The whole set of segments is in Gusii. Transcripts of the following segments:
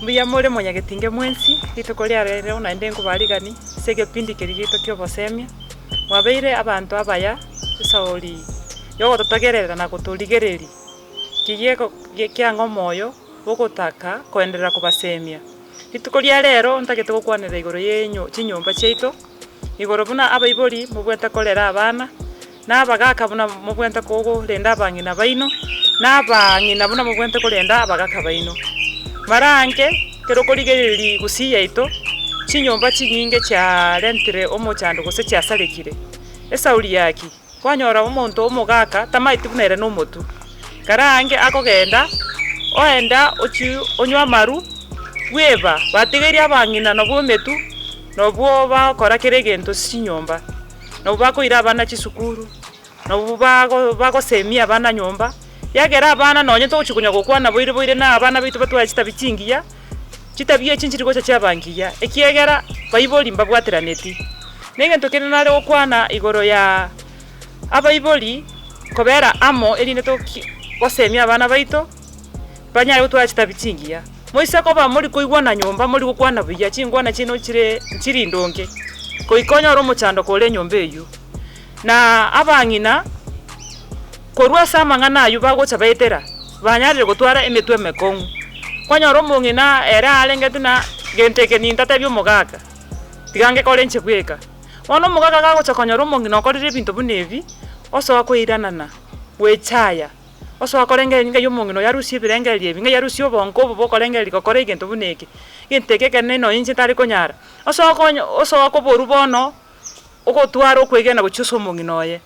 Mbuya more monyagetinge mwensi, rituko ria rero naende nkobarigani ase egepindi keria giaito kia obosemia, mwabeire abanto abaya esauri yogototegerera na gotorigereria keyie kiang'a omoyo bogotaka koenderera kobasemia. Rituko ria rero ntagete gokwanera igoro ya enyo chinyomba chiaito, igoro buna abaibori mobwate korera abana. Na abagaaka buna mobwenerete korenda abang'ina baino, na abang'ina buna mobwenerete korenda abagaaka baino. Mara ange, ekero okorigereria rigusii yaito, chinyomba chinyinge chiarentire omochando gose chiasarekire. Esauri yaki, kwanyora omonto omogaka tamaeti buna ere nomotwe, kara ange akogenda, oenda ochie onywe amaru, bweba, batigeire abang'ina nabwo emetwe, nabwo bagokora kera egento ase chinyomba. Nabwo bakoira abana chisukuru, nabwo bago bagosemia abana nyomba, yagera abana nonye togochia konya gokwana boire boire na abana baito batware chitabia chingiya, chitabia echi nchiri gocha chiaba ngiya, ekiagera baibori mbabwateraneti. Na egento kende nare gokwana igoro ya abaibori kobera amo erinde toki gosemia abana baito. Banyare gotwara chitabi chingiya. Moise koba mori koigwana nyomba mori gokwana buya, chinkwana chiaino chire nchiri ndonge, goika onyore omochandoko ore enyomba eyio. Na abang'ina korwa ase amang'ana ayio bagocha baetera, banyarire gotwara emetwe emekong'u. Kwanyora omong'ina ere arengete ng'a gento eke nintatebie omogaka, tiga ngekore inche bweka. Bono omogaka gagocha konyora omong'ina okorire ebinto buna ebi, osoa koiranana, gwechaya. Osoa korengereria ng'ai omong'ina oyo arusie ebirengererio ebi, ng'ai arusie obongo obo bokorengereria gokora egento buna eke, egento eke ekenene nonya inche ntari konyara. Osoa konya osoa koborwa bono, ogotwara okwegena gochia ase omong'ina oye.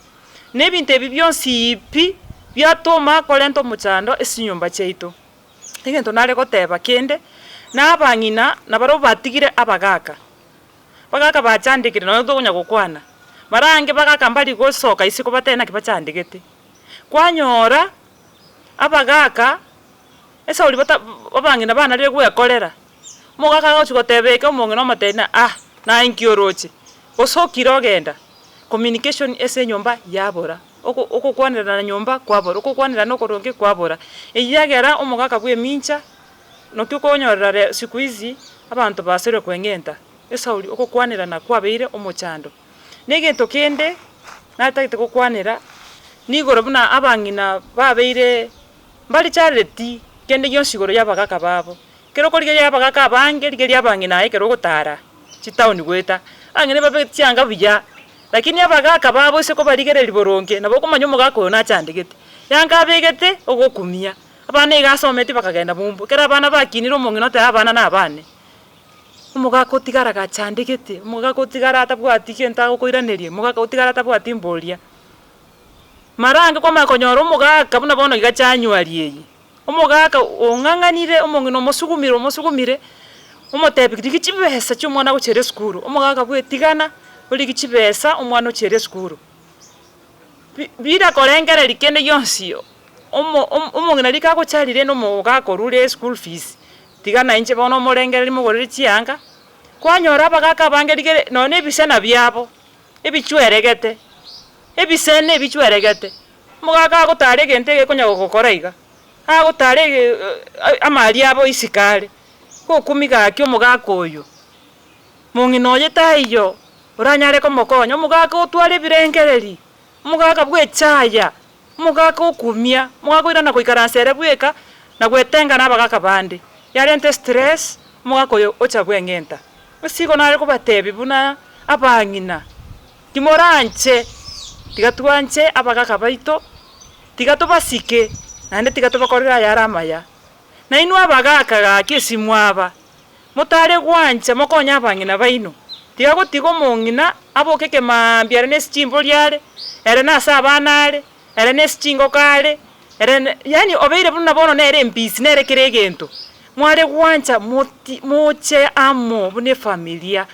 Na ebinto ebi bionsi pi, biatoma korenta omochando ase chinyomba chiaito. Egento nare goteba kende, na abang'ina nabarobwo batigire abagaka, abagaka bachandekire nonya tokonya gokwana, barange bagaka mbari gosoka isiko batebe naki bachandegete. Kwanyora abagaka esauri bata abang'ina banarire gwekorera, omogaka agochi goteba eke omong'ina omotebia ng'a ah naye nki oroche, gose okire ogenda, communication ase enyomba yabora, oko okokwanerana nyomba kwabora, okokwanerana okoronge kwabora. Eyio yagera omogaka bwa emincha, naki okonyorera re siku hizi, abanto basoire koeng'enta, esauri okokwanerana kwabeire omochando. Na egento kende natagete gokwanera, nigoro buna abang'ina babeire mbaricharereti kende gionsi igoro y'abagaka babo. Ekero okorigereria abagaka abange, rigereria abang'ina aye ekero ogotara chitaoni goeta, abang'ina babegete chianga buya, lakini abagaka babo ase kobarigereria boronge, nabo okomanya omogaka oyo nachandegete. Yanga abegete, ogokumia, abana iga asometi bakagenda mumbu, ekero abana bakinire omong'ina oteba abana nabane. Omogaka otigara gachandegete, omogaka otigara atabwati gento agokoiraneria, omogaka otigara atabwati mboria. Mara ange kwamanya konyora omogaka buna bono iga January eye, omogaka ong'ang'anire omong'ina omosugumire omosugumire, omotebi rigia chibesa chia omwana agochiera esukuru, omogaka bwetigana, origia chibesa omwana ochiere esukuru. Bi bila korengereria kende gionsi, omo omong'ina rika agochari rende omogaka orure eschool fees, Tiga nainche bono omorengereria mogorere chianga, kwanyora abagaaka abange rigere nonya na ebisena biabo ebichweregete, ebisena ebichweregete, omogaka agotara egento egekonya gogokora iga, agotara ege amari abo isiko are, gokumia gaki omogaka oyo, mong'ina oye taiyo oranyare komokonya, omogaka otware ebirengereri, omogaka bwechaya. Omogaka okumia, omogaka oirana goikaransa ere bweka na gwetenga na abagaka bande, yarenta estress, omogaka oyo ocha bweng'enta. Ase igo nare kobatebia buna abang'ina, timoranche, tiga twanche abagaka baito, tiga tobasike, naende tiga tobakorere ayare amaya. Nainwe abagaka gaki ase mwaba, Motare gwancha mokonye abang'ina baino, tiga gotiga omong'ina aboke ekemaambia ere nese chimbori are, ere nase abana are, ere nese chingoko are, ere ne yaani obeire buna bono nere embisi nere kera egento. Mware gwancha moti moche amo buna efamilia,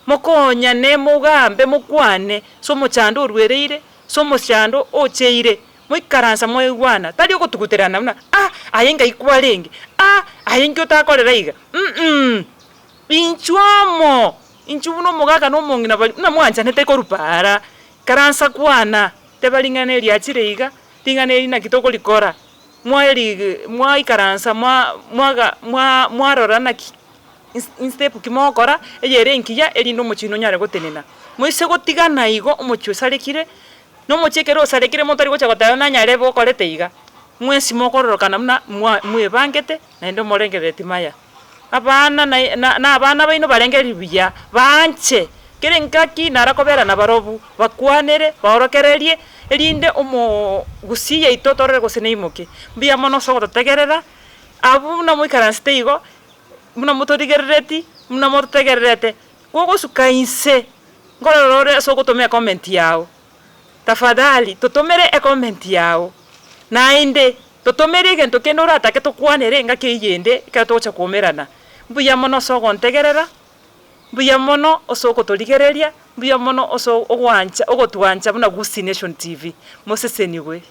mokonyane mogambe mokwane ase omochando orwereire, ase omochando ocheire. Moikaransa mwaigwana, tari ogotuguterana buna, Ah, aye ngai kwarenge, ah, aye inki otakorera iga, mm Inchuo amo, inchuo buna omogaka na omong'ina baria, buna mwanchanete korwa paara, ikaransa kwana, teba ring'ana eri riachire iga, ring'ana eri naki tokorikora. Mwaerigi mwaikaransa mwa mwaga mwa mwarora naki instep ki mogokora, eyere engiya erinde omochie oino onyare gotenena. Moise gotigana igo omochie osarekire, na omochie ekero osarekire motari gocha goteba nanyarebe okorete iga, mwensi mokororokana buna mwa mwebangete naende morengerereti maya. Abana na na na abana baino barengererie buya, baanche kera engaki nara kobera nabarobwo, bakwanere, baorokererie, erinde omoo gusii yaito torore gose neimoke. Mbuya mono ase ogototegerera, abwo buna moikaransete igo, buna motorigerereti, buna mototegererete, gogosuka inse, nkorora ore ase ogotomia ecomment yago. Tafadhali totomere ecomment yago, naende totomere egento kende oratake tokwanere engaki eyio ende ekero togocha koumerana. Mbuya mono ase ogontegerera, mbuya mono ase ogotorigereria, mbuya mono ase ogoancha ogotwancha buna Gusii Nation TV. Mosesenigwe.